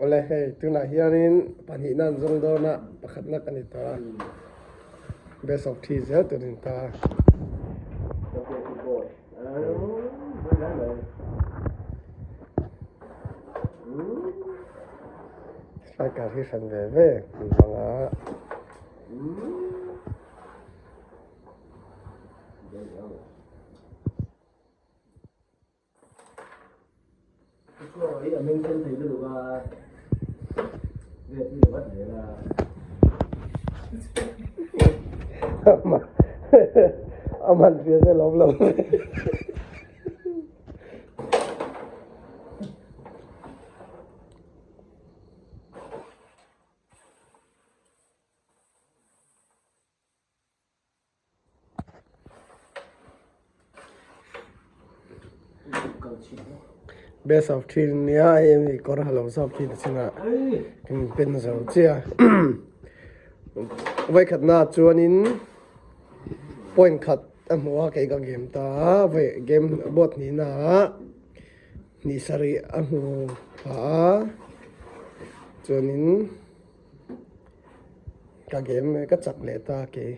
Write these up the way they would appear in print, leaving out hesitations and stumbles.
Awle hei tunah hianin pahnihna an zawng dawn a pakhatna ka ni tawh a best of three zel tur a ni ta a. Striker hi hran ve ve an hmang a. A man hria se lawm lo. Best of thin nia hei mi kawr ha lo zawk hi nichinah kan pen zo chiah a vawikhatna ah chuanin point khat a hmu a kei ka game ta a vawi game board hnihna ah hnih sarih a hmu pha a chuanin. Ka game ka chak leh ta kei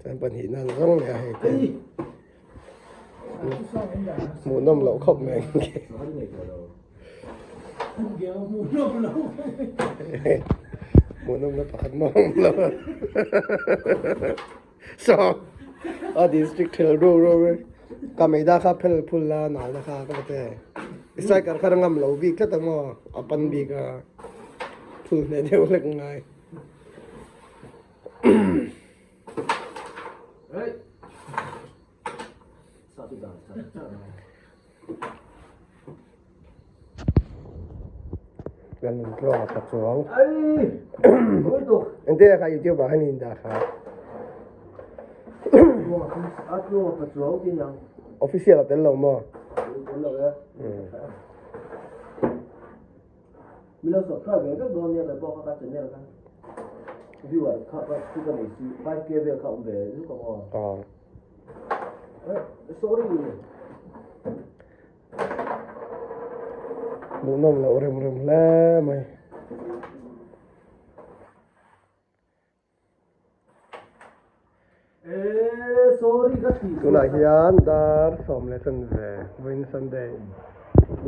chuan pahnih nan zawng leh a hei te hmuhnawm loh khawp mai hmuhnawm na pakhat mah awm lo saw a district thel ru ru ka meida kha phel phul la nal na kha ka te striker kha ngam lo bik tlat ang maw a pan bik a phul hneh deuh hlek ngai. Kan in tluang a pa chuang. Ente kha YouTube ah khan in dah kha. Official a tel lo maw? Milo subscribe ve vek dawn nia kei pawh kha ka channel kha viewer kha ka chu ka nei si 5k vel kha awm ve zuk ang aw. Sorry. Hmuhnawm loh rem rem hle mai. Tunah hian dar 10 ve vawiin Sunday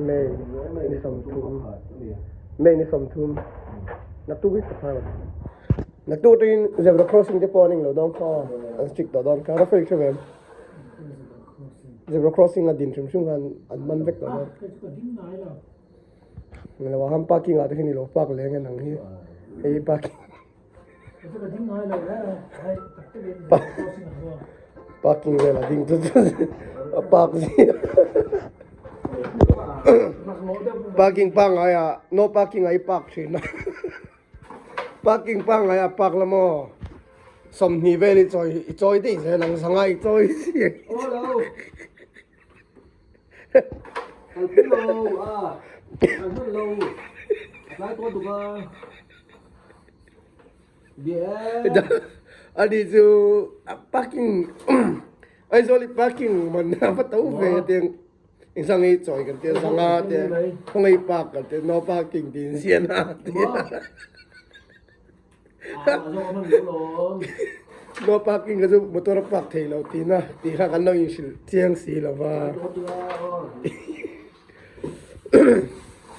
May ni 30 May ni 30 naktuk hi ka phar naktuk atangin zebra crossing te pawh an englo dawn kha an strict tawh dawn kha Rafael hre ve em zebra crossing a din hrim hrim khan an man vek tawh dawn. Lo ah parking ah te hian i lo park leng en ang hi hei parking parking vel a ding chu chu a park zia parking pangngai ah no parking ah i park thin a parking pangngai ah park la maw 20 vel i chawi i chawi daih zel ang zanga i chawi si. Ani chu parking Aizawl hi parking man a va to ve tiang engzang hi chawi kan tia zanga te khawngaih park kan tia no parking tih inziah na tia No parking kha chu motor a park thei lo tih na tih kha kan lo inhrilh chiang si lo va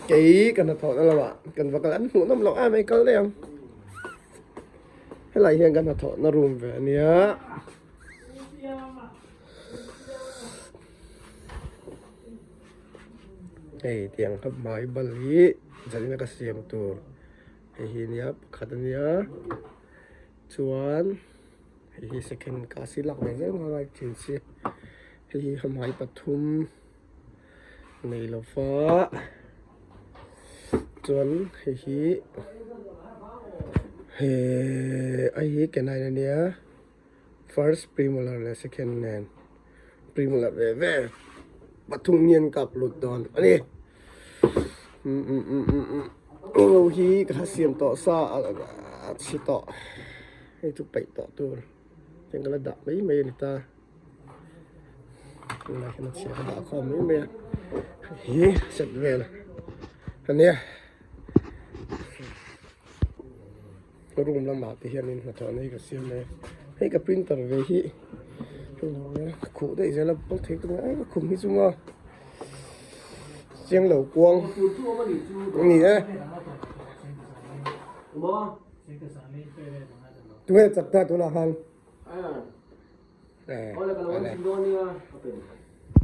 kei ka hnathawh na lamah kan va kal an hmuh nawm loh em mai kal daih ang helai hian ka hnathawh na room ve a nia. Hei tiang kha hmai bal hi zalina ka siam tur. Hei hi nia pakhat a nia chuan hei hi second class hi lak ve zel nghal a thin si hei hi hamai pathum nei lova chuan hei hi he hei hi canine a nia first premolar leh second nen premolar ve ve pathum hi an kap lut dawn a ni. Englo hi ka hla siam tawh sa a chhi tawh hei chu peih tawh tur heng ka la dah mai mai a ni ta. Tunah hian a chhia ka dah khawm mai mai a hi set vel a nia room lamah te hianin hnathawhna hi ka siam mai a hei ka printer ve hi ka khuh daih zel a bawk thei ka nia khum hi chu maw chiang lo kuang a ni e. Tunge chak ta tunah khan.